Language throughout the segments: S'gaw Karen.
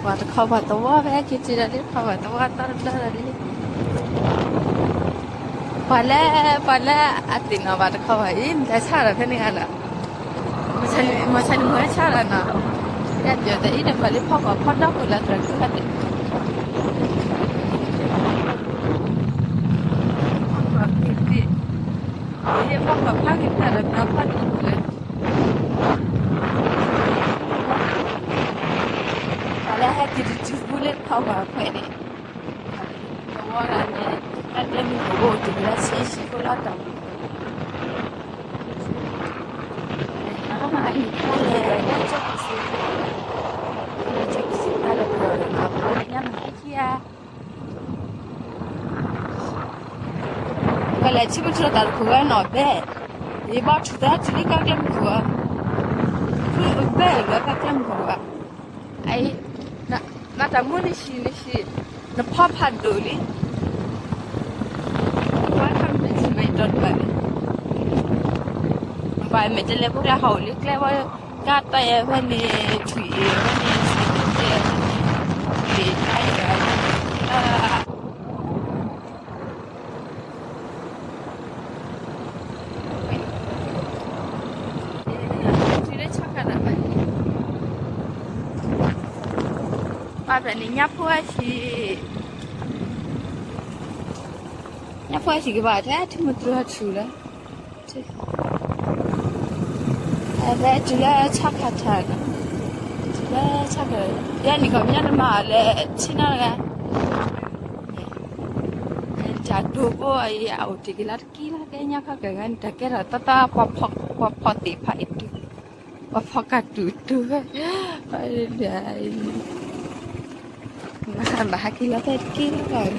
ပှၤတခီပှၤသဝီဖဲက့ၤတုၤဒီးလၢ ပှၤသဝီသီတဘျီဒီးလံ. ပှၤလၢ ပှၤလၢအသ့ၣ်နီၣ်ဘၣ်တခီပှၤအံၤ နတၢ်ဆၣ်ဒီးဖဲန့ၣ်ဂၤလီၤ. မၤဆါန့ၣ်မၤဆါဒီးနီၤ, ယပျီၤတအံၤဒီးပှၤလၢဖီၣ်ပှၤဖီၣ်ဒီခိၣ်လၢသရၣ်ဒိၣ်ဖဲန့ၣ်, ဖီၣ်ပှၤဖးက့ၤသ့ၣ်, ယဖီၣ်ပှၤဖးက့ၤသ့ၣ်ဒီးဖီၣ်ဒီခိၣ်လၢ ပှၤလၢဟဲက့ၤတတုၤဘူးလၢတခီပှၤအခွဲးန့ၣ်, သဝီဂၤန့ၣ် တၢ်ကျဲမုၢ်ခိၣ်အိၣ်တုၤလၢဆံးဆံးဖိလီၤတၢ်မုၢ်ခိၣ်, အဟံၣ်ဖိလဲၣ် လၢကၠိပစ့, လၢကၠိပစ့တၢ်လၢပှၤလၢမၤဟဲခံဂၤ ကလဲၤထံမုၢ်ထီၣ်တၢ်တခိၣ်ဝဲနီၣ်ဘဲ, ယဘီထူၣ်သးတုၤလၢကီၢ်ကျဲမုၢ်ခိၣ်ဧါ, ဖုဘဲလၢကီၢ်ကျဲမုၢ်ခိၣ်ဧါ, အံၤ, မၤတၢ်မူနံၣ်ဆံးနံၣ်ဆံး, နဖီဖးဒိၣ်လံ, ဝဲခါမ့ၢ်ထံမ့ၢ်တီတဘၣ်န့ၣ်, နဘၣ်မ့ၢ်တလဲၤဖိကျဲဟီၣ်အိၣ်လၢကျဲဝဲ, ကါတဲဝဲန့ၣ် ထွံၣ်အ့ၣ်ဝဲန့ၣ် စဲးတဲတဲဝဲန့ၣ်, လ့ၣ်တၢ်အံၤ ဘၣ်ဖဲန့ၣ် ညၣ်ဖိအဆံး, ညၣ်ဖိအဆံးကဘၣ်ထဲထံမုၢ်တြီၤထူၣ်လၢ, ဖဲတုၤလၢဆၣ်ခါထါ, တုၤလၢဆၣ်ခါ, ယဲန့ၣ်ခီပညီနမၤအီၤလၢဆ့နီတဂၤ, တၢ်ဒိးဘိအံၤ အအိၣ်တ့ၢ်က့ၤလၢတကံလၢ်ကဲညါခီကဂၤန့ၣ် တၢ်ကဲထီၣ်သီသီ ပှၤဖီၣ်သ့ၣ်ဖးအံၤတုၤ, ပှၤဖီၣ်ကးတုၤတုၤဝဲ, မၤဘၣ်ဟးက့ၤလီၤဖဲတကံလၢ်ကီၢ်န့ၣ်,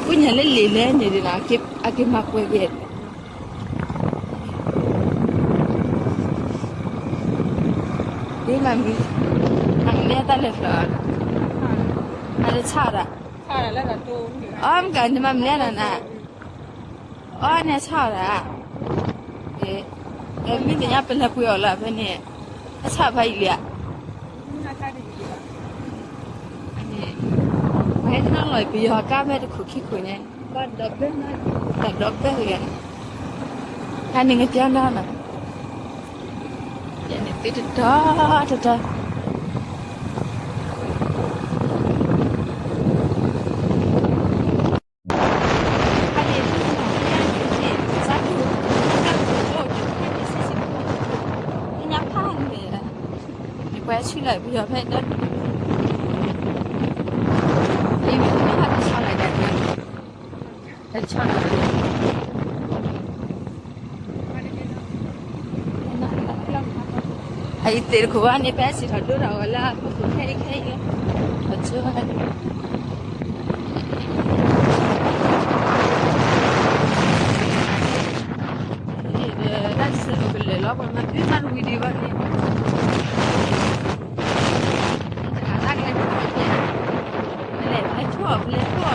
ပူၤညါလၢလံာ်လဲၣ်န့ၣ်ဒီး အက့ၤမၤကွဲးက့ၤ ဒ်မၤမံၤ, မၤမံၤလၢတၢ်လဲၤဖျိး, အတဆၣ်ဒၣ်, အီမကၤန့ၣ်မၤမံၤလၢနၤနၤ, အီန့ၣ်ဆၣ်ဒၣ်, မ့ၢ်သ့ၣ်ညါပလဲၤပှ့ၤအီၤလၢဖဲန့ၣ်, အဆၣ်ဖးယံာ်လံဧါ, ပဟဲနီၤလီၤပယီၤကါဖဲတခိၣ်ခံခိၣ်န့ၣ်, တၢ်ဒီဘဲဂ့ၤ, တၢ်န့ၣ်ကပျီနီၤနီၤ, ယန့ၣ်သုတတီတတီ ပှၤဆူၣ်လၢပယီၤဖဲဒီး, အံၤမ့ၢ်တမ့ၢ်ဟးကဆီလီၤဒၣ်, ကဆီလီၤ, အံၤသ့ၣ်တခိၣ်ဘၣ်န့ၣ် ဖဲစံးထီၣ်ဒိတၢ်ဂီၤလၢအခိၣ်ခိၣ်ခဲအံၤခဲအံၤလီၤ, အဆိ တၢ်စဲးကလဲာ်လီၤ ပှၤမၤသံမၤတဝံၤဒံးဘၣ်န့ၣ်, တၢ်ကလဲာ်ထူၣ်အပျဲၢ်, ပလဲၤထူၣ်အ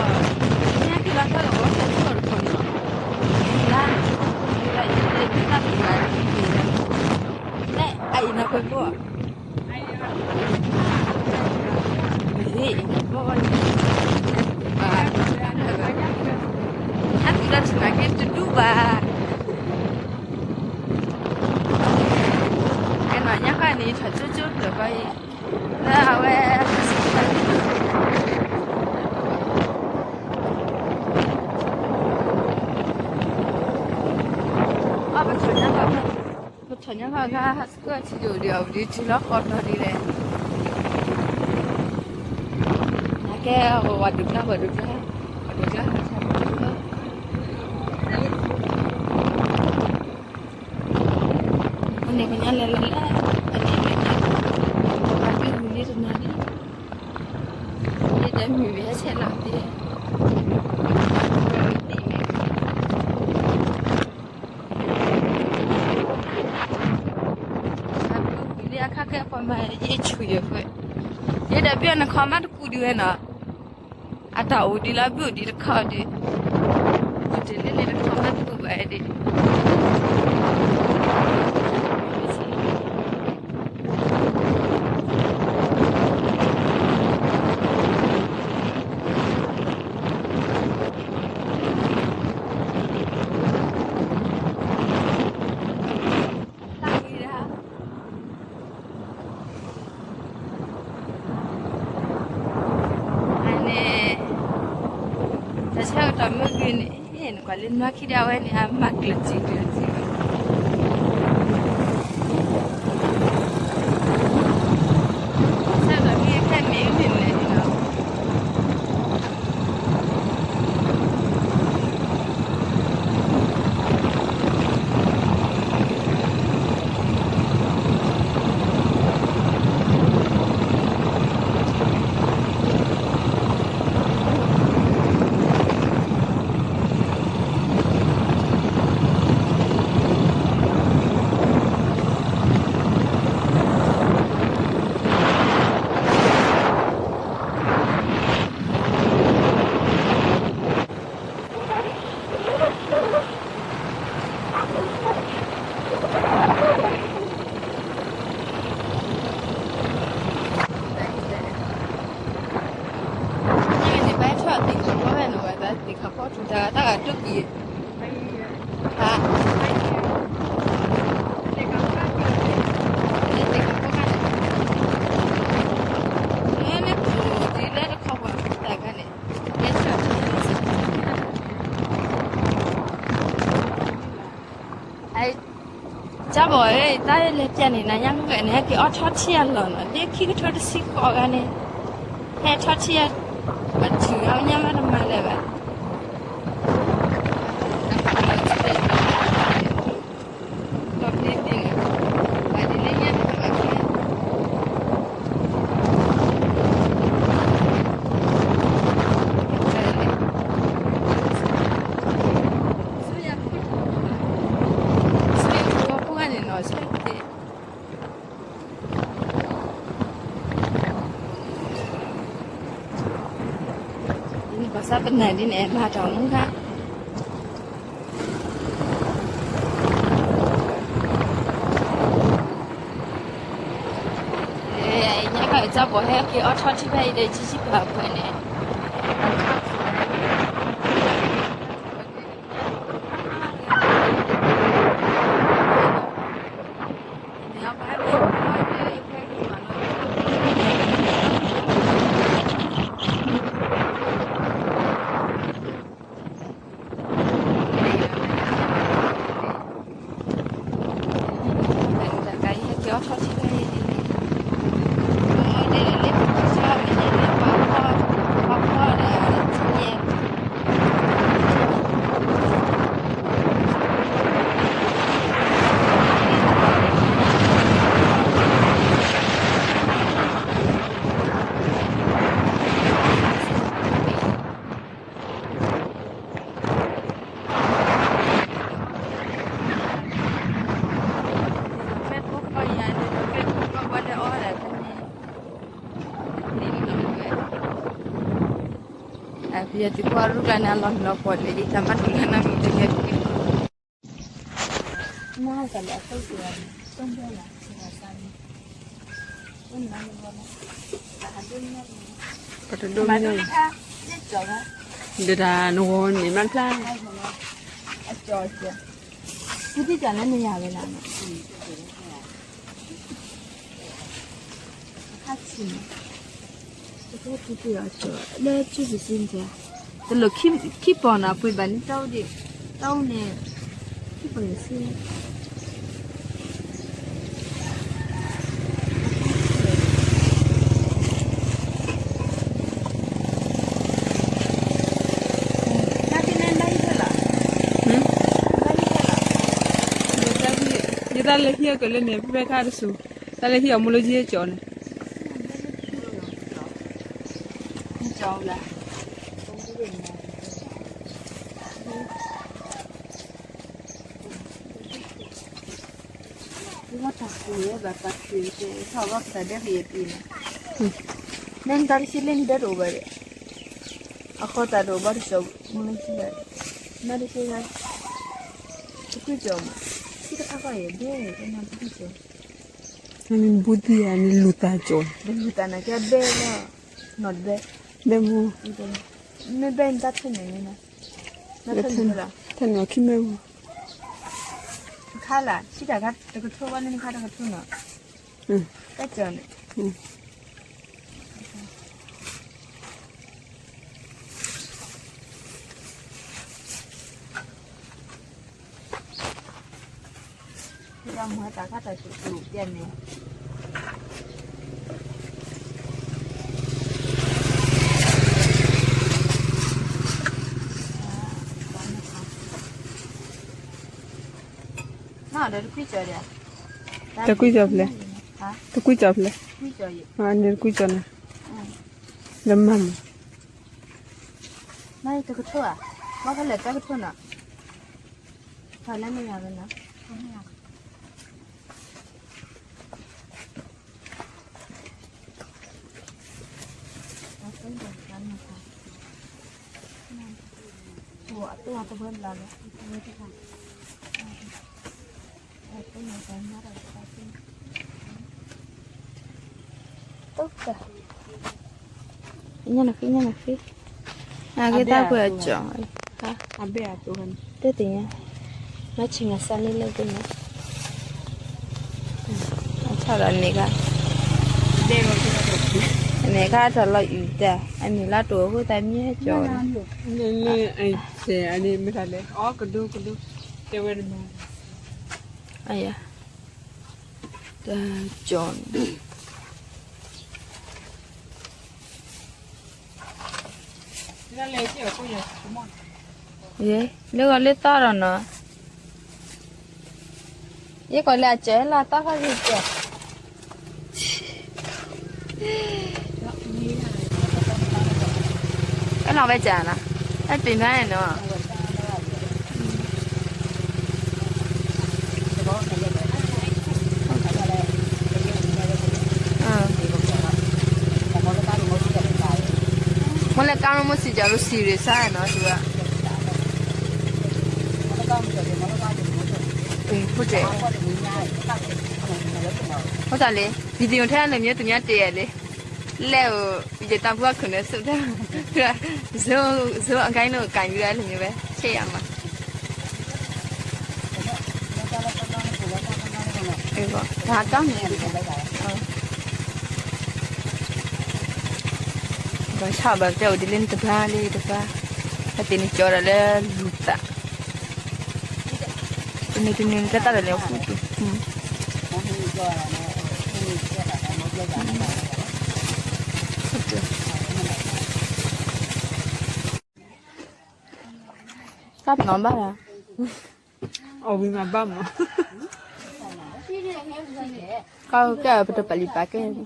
ီၤ ပလဲၤထူၣ်အီၤ, မ့ၢ်က့ၤလီၤကီၢ်လီၤ ပလဲၤထူၣ်အီၤတခီန့ၣ်လီၤ, လၢ လၢယလဲၤဒုးတၢ်တဝံၤဘၣ်, လၢအအံၤနီၢ်ခွဲးဖိ ဟဲတုၤလၢထံၣ်မးက့ၤတဒူၣ်ဘၣ်, အဲၣ်နီၤညါဃၣ်န့ၣ် ထီၣ်ကၠိကၠိဖျၢၣ်ဘၣ်အံၤ, လၢအဝဲ အီၣ်ပထီၣ်ညါဃၣ်, ပထီၣ်ညါဃၣ်ခါ ဟးစကွဲၢ်ထံဒိၣ်ဒံးအီၤ ပဒုးထံလီၤဃီနီၤဒ်လဲၣ်, နကဲဝၤဒုးကျါ ပှၤဒုးကျါ, ပှၤဒုးကျါ အန့ၣ်ကညါလဲၤလီၤလၢ အန့ၣ်ကညါ, ပှၤဘၣ်ဒုးမုၢ်လံတနီၤလံ, ယတမုၢ်ဝဲဆဲးလီၤသ့, အဘုလံအခါကဲပှၤမၤယဲဆူၣ်ယဲၢ်ဃဲ, ယဲဒၣ်ဘုအီၤနခီမးတကူးဒံးဝဲနီၤ, အတၢ်အိၣ်ဒံးလၢဘုအိၣ်ဒံးတခီဒံး, အိၣ်တ့ၢ်လံန့ၣ်တခီမးတကူးဘၣ်ဒံး. လၢနွံခံဒၣ်ဝဲန့ၣ် အမၤကျၢၤစံကျၢၤစံဘၣ်. ဆၢဒီးမ့ၢ်ဖဲမ့ၢ်န့ၣ်လဲၣ်န့ၣ်လီၤ. န့ၣ်ဘၣ်ထီၣ်သ့ၣ်ခါဖီဝဲန့ၣ် ဝဲသ့ၣ်ခါဖီထူတၢ် တၢ်ဂၤဒိၣ်ကံၤ ဟါ သ့ၣ်ခါဖီန့ၣ် လၢပူၤဒ်လၢတခီပှၤတၢ်ခါန့ၣ် လၢဆၢ ကၠီဘီဧၢ, တၢ်လဲၤပျၢ်န့ၣ် နၤညါမ့ၢ်ဂ့ၤန့ၣ် ဟဲက့ၤအီၣ်ထီၣ်ထံအလီၢ်နီၤ, လၢခံကထိတဆံဃိးဂၤန့ၣ် ဟဲထီၣ်ထံအ, ပထုးအီၣ်ညါမးတမၤလၢၤဘၣ်. ဘၣ်ဆၣ်ပနၢ်ဒ်န့ၣ် မၤတၢ်မူခါ ညါခါအံၤ ကၠီဘီဟဲက့ၤအီၣ်ထီၣ်ထံဖဲအံၤဒီး ကၠံၣ်ကၠံၣ်ပၤအဖၢန့ၣ် ပယီၤသုးဖိအရူၢ်ကျါန့ၣ် အလီၤမုၢ်လီၤပှီၢ်လၢ ယတၢ်မၤတၢ်လၢနမံၤတကဲ ပတဒိမ့ၢ်, ဒ်တၢ်နဂီၤန့ၣ်မၤဖျါ, အကၠီ, ဖုတံၢ်တၢ်လၢနယၤဝဲလၢ်န့ၣ်, အခါဆံးန့ၣ်, တကဲဖုတံၢ်အကၠီ, လၢဆူၣ်စံစံန့ၣ်, တလိၣ်ခံပီၤနီၤ ပှ့ၤဘၣ်န့ၣ် တၢ်အိၣ်ဒံး, တၢ်အိၣ်န့ၣ်, ခံပီၤန့ၣ်ဆံး ယတၢ်လဲၤဟံးအကလၢန့ၣ် ဖဲခါတစူၤ, တၢ်လဲၤဟံးအမူလၢယဲကၠီန့ၣ်, မ့ၢ်တၢ်တဆံလၢနဒၢတအိၣ်ဘၣ်ဒီး, အဃိသတးဒီးဘၣ်တကၠီမူလၢယဲ, မ့ၢ်တဆံလၢ, တကွံၢ်ကၠီမး, ခံတခါခီအံၤဘဲ, နဘူးသံယၤန့ၣ်လူၤသးကၠီ, လူၤသးန့ၣ်ကဲဘဲလီၤ, နီၢ်တဘဲ, ဘဲမူ, မ့ၢ်ဘဲနတၢ်ထၢၣ်န့ၣ်, ထၢၣ်န့ၣ်ခံမ့ၢ်မူ, ခါလၢ် ဆံတၢ်ခါတကထိဘၣ် လၢနခါတကထိနီၤ, တၢ်ကၠီန့ၣ် အ မ့ၢ်တၢ်ခါတၢ်စူးစူးပျဲၢ်န့ၣ် နီၢ်ဒီးတကွံကၠီၤဒီး တကွံကၠီၤဖျဲၣ်, တကွံကၠီၤဖျဲၣ်, အန့ၣ်တကွံကၠီၤန့ၣ်, ဒီးမၤမး, နတကထိဧါ, ဘၣ်ဖဲလဲၣ်တကထိနီၤ, ဖဲလဲၣ်မ့ၢ်ယၤဝဲနီၤ, ညၣ်နဃံ, ညၣ်နဃံ, အဂ့ၢ်တၢ်ကွဲးအကၠီ, တဲတညါ, မ့ၢ်ဆံးငါစၢ်န့ၣ်လၢက့ၤနီၤ, အထီၣ်ဒီးန့ၣ်ခါ, န့ၣ်ခါထီၣ်လီၤအုၣ်တၢ်, အန့ၣ်လၢတိၤအဃိသတးမ့ၢ်ကၠီၤ, အန့ၣ်မ့ၢ်တၢ်လဲၣ်, အီကဒိကဒိ, တဲဝဲတမၤ, အယၤ, တၢ်ကၠီၤန့ၣ် လၢဂီၤလၢသီဒီးနီၤ, ယဲကီးလၢအစၢၤလၢအသီခီၣ်ဂံၢ်စၢၤ, အဲလီၤဝဲစၢၤနီၤ, အဲပ့ၤဖဲန့ၣ်နီၤ မ့ၢ်လဲၤကါမ့ၢ်စံးကၠီၤလၢ serious နီၤ, ဖိတၢ်လံ, video ထဲလၢမ့ၢ်သူများတ့ၢ်လံ, လဲၤအိၣ် ယတၢ်ဖူအခိၣ်န့ၣ် စုတၢ်, ဇိအကါန့ၣ် ကၣ်ယူၤဒၣ်လၢမ့ၢ်ဝဲ ဆဲးယၤမး တၢ်ကီန့ၣ် ဘၣ်ဆၣ်ဘၣ်ကဲအိၣ်ဒ်လဲၣ်န့ၣ်တဘၣ်လၢတဘၣ်, အသ့ၣ်န့ၣ်ကၠီၤဒီးလၢလူၤသး, တနံၤတနံၤန့ၣ် ကဲတၢ်ဒီးန့ၣ်အဃူတူၢ်, တၢ်ပနီၣ်ဘၣ်လီၤ, အီၣ်ဝံၤမးဘၣ်မး, ကဲပတပာ်လံၤပာ်ကဲ မ့ၢ်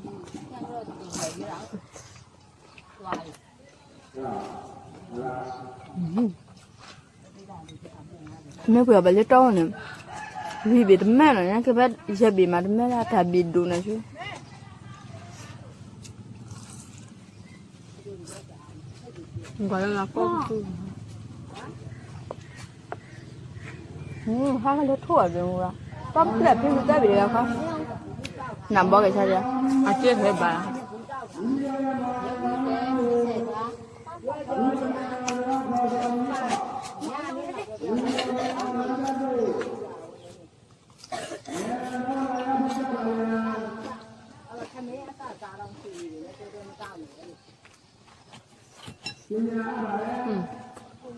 ပှၤဘၣ်လၢတီန့ၣ်, ဝံၤဘ့ၣ်တမဲနီၤ, ညါကဘၣ်ယဲၢ်ဘ့ၣ်မးတမဲလၢတၢ်ဘ့ၣ်ဒိၣ်န့ၣ်ဆူ ဟါလၢထိၣ်အဘ့ၣ်မူဘၣ်, တၢ်ပျဲၢ်ဖံမူတၢ်ဘ့ၣ်လၢခါ, နဘီကဆါယၤ, အကဲဖဲဘၣ်,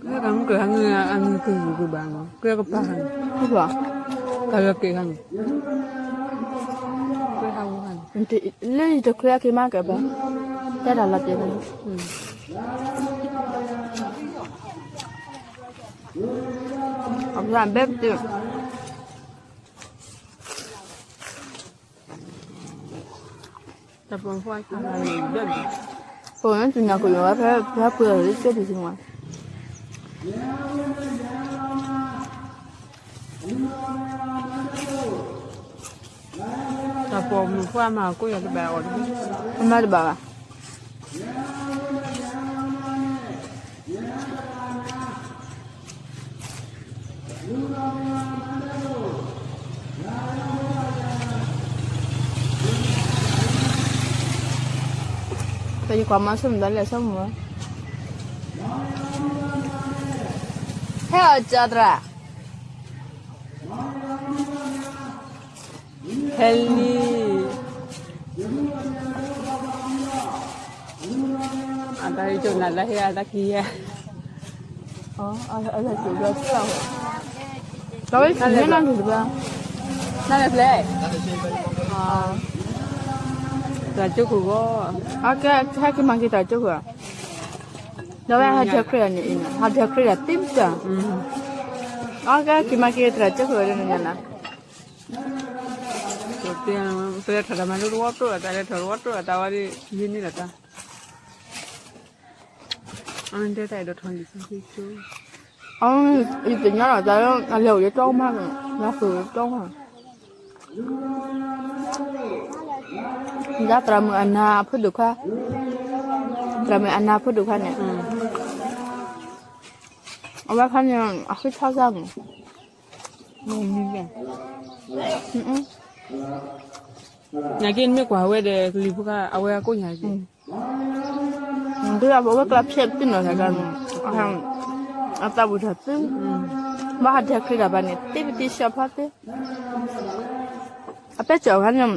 ကဲကမုၢ်ကဟါငုၢ်အငုၢ်ကဂုာ်ကဘၣ်မး, ကဲကပၤဟါန့ၣ်, ကဲကက့ၤဟါန့ၣ်, ကဲဟါဝဲဟါန့ၣ်, လၢယတခွဲအက့ၤမးကဲဘၣ်, တဲတၢ်လီၤတဲာ်န့ၣ်, အဘျၣ်ဘဲပတုာ် တၢ်ပိာ်ခွါ, ပိာ်န့ၣ် သူညါကယီၤဝဲဖဲ ဖဲပှဲၤလီၤလၢကၠိတစုမး, တၢ်ပိာ်မုၣ်ခွါမၤကိးယၤတဘၣ်အီၤ, အမၤတဘၣ်ဘၣ် ပယကွၢ်မၤဆိမတၤလဲၣ်ဆိမး, ဟဲအီၤကၠီသရၣ်, ဟဲလံ, အတၢ်ဟဲကၠိနၤလၢဟဲအတၢ်ခံယဲၢ်, အတၢ်ဟဲကၠိဘျီကၠိ, တၢ်ဝဲဆူၣ်န့ၢ်နၤန့ၣ်တဘၣ်, နလဲၤဖျဲၣ်, သရၣ်ကၠိခိၣ်ဂီၢ်, အကဲ ဟဲက့ၤမၤက့ၤသရၣ်ကၠိခိၣ်ဧါ, ဒီးဝဲဟးဒၢခရံာ်အန့ၣ်အံၤန့ၣ် ဟးဒၢခရံာ်ဒီးသ့ၣ်မတၤ, အကဲက့ၤမၤက့ၤသရၣ်ကၠိခိၣ်န့ၣ်ညါနၤ, ပလဲၤထီၣ်တၢ်မၤလိတဝီတိၢ်အသး လဲၤထီၣ်တဝီတိၢ်အသးဝဲဒၣ် ယန့ၢ်လီၤတၢ် အတဲတၢ်အဲၣ်ဒိးထီၣ်လံာ်စီဆှံကၠိ, အံၤသ့ၣ်ညါလီၤတၢ်လၢ အလဲၤအိၣ်လၢတီမးန့ၣ် လၢဃုာ်လၢတီမး, ဒ်သရၣ်မုၣ်အနၢ်အဖုဒုးခွါ, သရၣ်မုၣ်အနၢ်ဖုဒုးခွါန့ၣ်, အဝဲခါန့ၣ် အဃ့ထီၣ်စၢ်မး, နာ်က့နမ့ၢ်ကွၢ်ဝဲဒီး ကလံၤဖိခါ အဝဲအကိးညါက့ၤ ဒ်အဝဲကျါဖျဲးပတံၢ်နီၤတၢ်န့ၣ်, အသးဝံၣ်ထီၣ်သ့, ဘၣ်ဟးဒၢခရံာ်တၢ်ဘၣ်န့ၣ် သ့ပတံၢ်ဆှၢဖီသ့, အပဲကၠီၤခါန့ၣ်,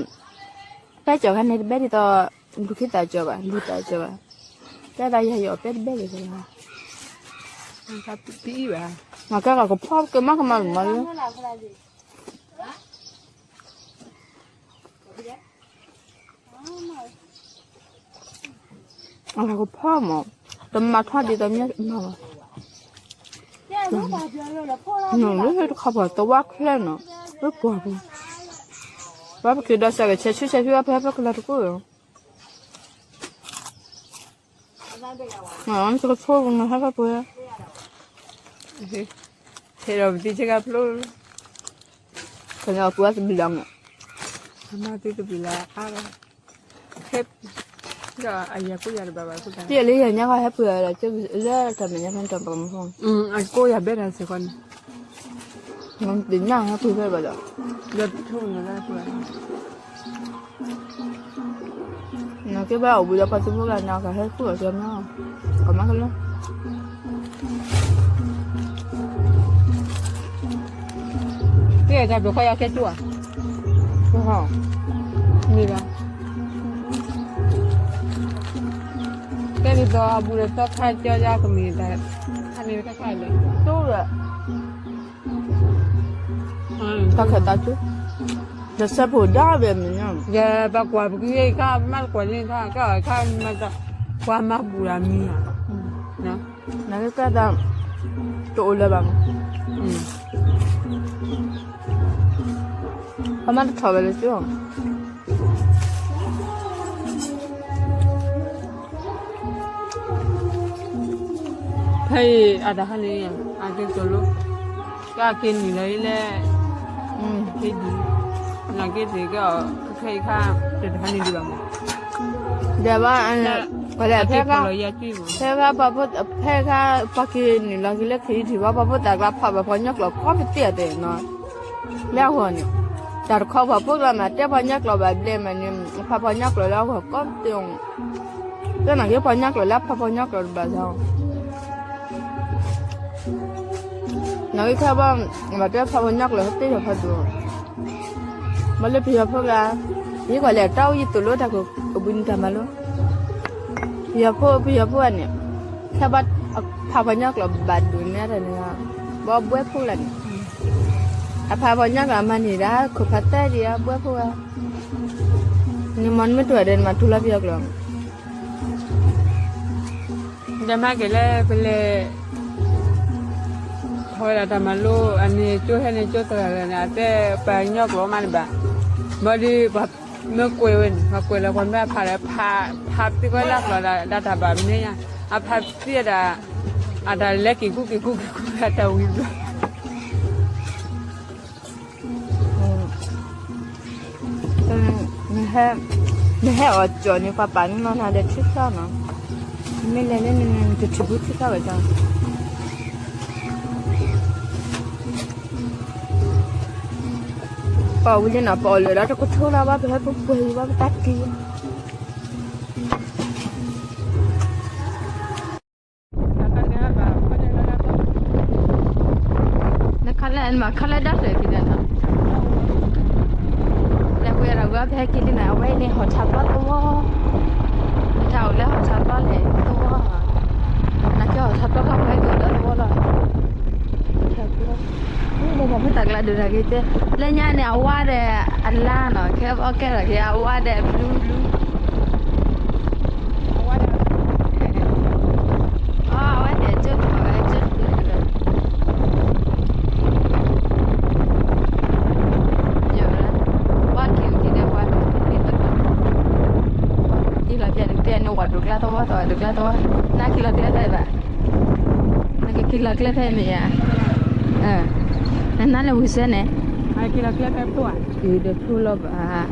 ပဲကၠီၤခါန့ၣ် တဘဲဒ်သိး လူၤခ့သးကၠီၤဘၣ် လူၤသးကၠီၤဘၣ်, တဲဒၣ်ယၤယအီၣ်ပဲတဘဲဒ်သိး, တအံၤဘၣ်, မ့ၢ်ကဲကီၢ်ကဖီကမၤကမၤလူၤမၤလၢ အကဖီမး, တမၤထီၣ်ဒ်သိးမ့ၢ်မၤဘၣ်, နလၢတခါပှၤသဝီချဲနီၤ, လၢပှၤပူၤ, ပှၤပက့ၤဒီးစဲးကဆဲးဆူဆဲးဖံဘၣ် ပဟဲဖဲကလၤတကိၢ်လီၤ, နကဆိကနဟဲဖဲပှၤ, ဟဲဒီးပသံဆ့ကၤဖျိ ကညီပှၤတဘျီန့ၣ်, အမၤသံတဘျီလၢအါလီၤ, ဒီးအယၤကိးယၤတဘၣ်ဘၣ်, တလၢယညါခီဟဲပှၤဒီး လၢတၢ်မဲာ်ညါဖဲတၢ်ပှၤမူ, အကိးယၤဘဲတၢ်စ့ၢ်ကီးန့ၣ်, သ့ၣ်ညါဟဲပှၤဖဲဘၣ်ဒီး, ဒီးထိၣ်နၤလၢပှၤ နက့ဘၣ်အိၣ်ဘှံးဒီးပှၤသုးဖိကလါန့ၣ် ကဟဲဃုအီၤကမၢ, ကမၢကလၢ, တၢ်ဘျုးခီယၤကဲကၠိဧါ, မ့ၢ်ဘၣ်, ကဲဒ်သိးအဘူးဒီးသီခါကၠီယါကမ့ၢ်တၢ်, ခါန့ၣ်တခါခါလဲၣ်, ကၠိဒီး တၢ်ခၢၣ်သးကၠိ, ဒီးစဲးဖိဒါဘဲမ့ၢ်, ယဘၣ်ကွၢ်ပက့ၤခါ မ့ၢ်ကွၢ်လံခါ ကခါမ့ၢ်တၢ်, ကွၢ်မၤဘူးလၢမံၤဧါ, နကကဲသး, တအိၣ်လၢၤဘၣ်မး, အမ့ၢ်တထီၣ်ဝဲလၢကၠိ ဖဲအံၤအတၢ်ဟါန့ၣ် အက့ၤကၠိလိ, ကက့ၤနုာ်လီၤအံၤလဲၣ်, က့ၤဒံး, နာ်က့ၤတ့ၢ်က့ၤအီၤ ခဲအံၤခါ, တတဟါန့ၣ်ဒံးဘၣ်မး, ဒီးဘၣ်, ဖဲခါ, ဖဲခါပှၤဖိ, ဖဲခါ ပှၤက့ၤနုာ်လီၤက့ၤလၢခရံာ်ထံၣ်ဘၣ် ပှၤဖိသၣ်ကျါဖးဘၣ်ပှၤကညီကျိာ်ကိးပသ့ၣ်အသိးနီၤ, လၢအဂီၢ်န့ၣ်, တၢ်တခီပှၤဖိကျါမး တဲပှၤကညီကျိာ်ဘၣ်ဘျဲၣ်မးန့ၣ် ဖးပှၤကညီကျိာ်လၢအဂီၢ်ကိးပသ့ၣ် တနာ်က့ၤပှၤကညီကျိာ်လၢအဖးပှၤကညီကျိာ်တဘၣ်သီ, နာ်က့ၤခဲဘၣ်, ဘၣ်တဲဖးပှၤကညီကျိာ်ဟဲသ့ၣ်ဒီးဖးဒိၣ်, ဘၣ်လၢပယီၤဖိကျါ, ယကွၢ်လဲၤတၢ်အိၣ်ယသိၣ်လိတၢ်ကဘှံးနံၤတၢ်မၤလိ, ပယီၤဖိ ပယီၤဖိန့ၣ်, ခဲဘၣ်ဖးပှၤကညီကျိာ်ဘၣ်ဒိၣ်န့ၣ်တၢ်န့ၣ်, ဘၣ်ဘှဲဖိလၢန့ၣ်, အဖးပှၤကညီကျိာ်မၤန့ၢ်ဒၣ်ခိၣ်ဖးသၢဒံးအဘှဲဖိဂၤ, နမ့ၢ်နမ့ၢ်တအိၣ်ဒီးနမၤထူလီၤပယီၤကျိာ် ဒီးမၤက့ၤလၢပလဲၤ, ထီၣ်ဝဲဒၣ်တၢ်မၤလိ အန့ၣ်ကၠိဟဲန့ၣ်ကၠိသရၣ်န့ၣ် အတဲပှၤကညီကျိာ်မးန့ၣ်ဘၣ်, ဘၣ်ဒီးပှၤမ့ၢ်ကွဲးဝဲန့ၣ် ပှၤကွဲးလၢပှၤမ့ၢ်ဖးဒီး ဖး, ဖးသံကွဲလၢကျိာ်ဒၣ်တၢ်ဘၣ်မနုၤညါ, အဖးသံဒၣ်, အတၢ်လဲၤက့ၤကူက့ၤကူက့ၤကူအတၢ်ဝံၤဘျီ နဟဲအီၤကၠီၣ်န့ၣ် ပှၤပာ်န့ၢ်နီၢ်နၤဒီးထံချီနီၤ, မ့ၢ်လဲၤလၢန့ၣ်န့ၣ် တထံၣ်ဘူးထံချီဝဲဒၣ်, ပအီၣ်ဝံၤလံနီၤ ပအီၣ်လၢာ်ဒီးတကထိလီၤ ဘၣ်ပဟဲပပှဲၤဝံၤဘၣ်ပတၢ်တံၤ နခါလၢနမၤခါလၢဒၣ်လဲာ်က့ၤဒီးနီၤ, လဲၤဝဲဒၣ်ဝဲဖဲက့ၤလံနီၤ အဝဲန့ၣ်ဟီၣ်ဆၣ်ပျီသဝီ, နတၢ်အိၣ်လၢဟီၣ်ဆၣ်ပျီလဲၣ်သဝီ, နကဲဟီၣ်ဆၣ်ပျီခါဖဲက့ၤဒီးသဝီလီၤ, ဟီၣ်ဆၣ်ပျီ, ပှၤဖိသၣ်ကျါဒုးတၢ်က့ၤတဲ, လၢညါန့ၣ် အဝါဒီးအလါနီၤ, ခဲအီၣ်ကဲထီၣ်က့ၤ အဝါဒီးဘျူးဘျူး, အဝဲန့ၣ် အကၠိတဖၣ်ဝဲ အကၠိတဖၣ်လၢ ယဝဲဒၣ် ပှၤက့ၤက့ၤဒီးပှၤက့ၤတဘၣ်, က့ၤလီၤပျဲန့ၣ် ပျဲန့ၣ် ဝဲဒိၣ်ကျါသဝီသဝီ ဒိၣ်ကျါသဝီ, နက့ၤလီၤကျဲဖဲဘၣ်, နက့ၤလီၤကျဲဖဲမ့ၢ်ဧါ, နနါလၢဝံၤစဲန့ၣ်, က့ၤဒီးဖျိလီၤဘၣ်,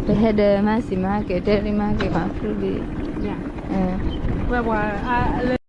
ပဟဲဒီးမၤစံးမၤက့ၤ တဲရံမၤက့ၤ ပှၤဖျိဒံး, ဝဲပှၤ လၢ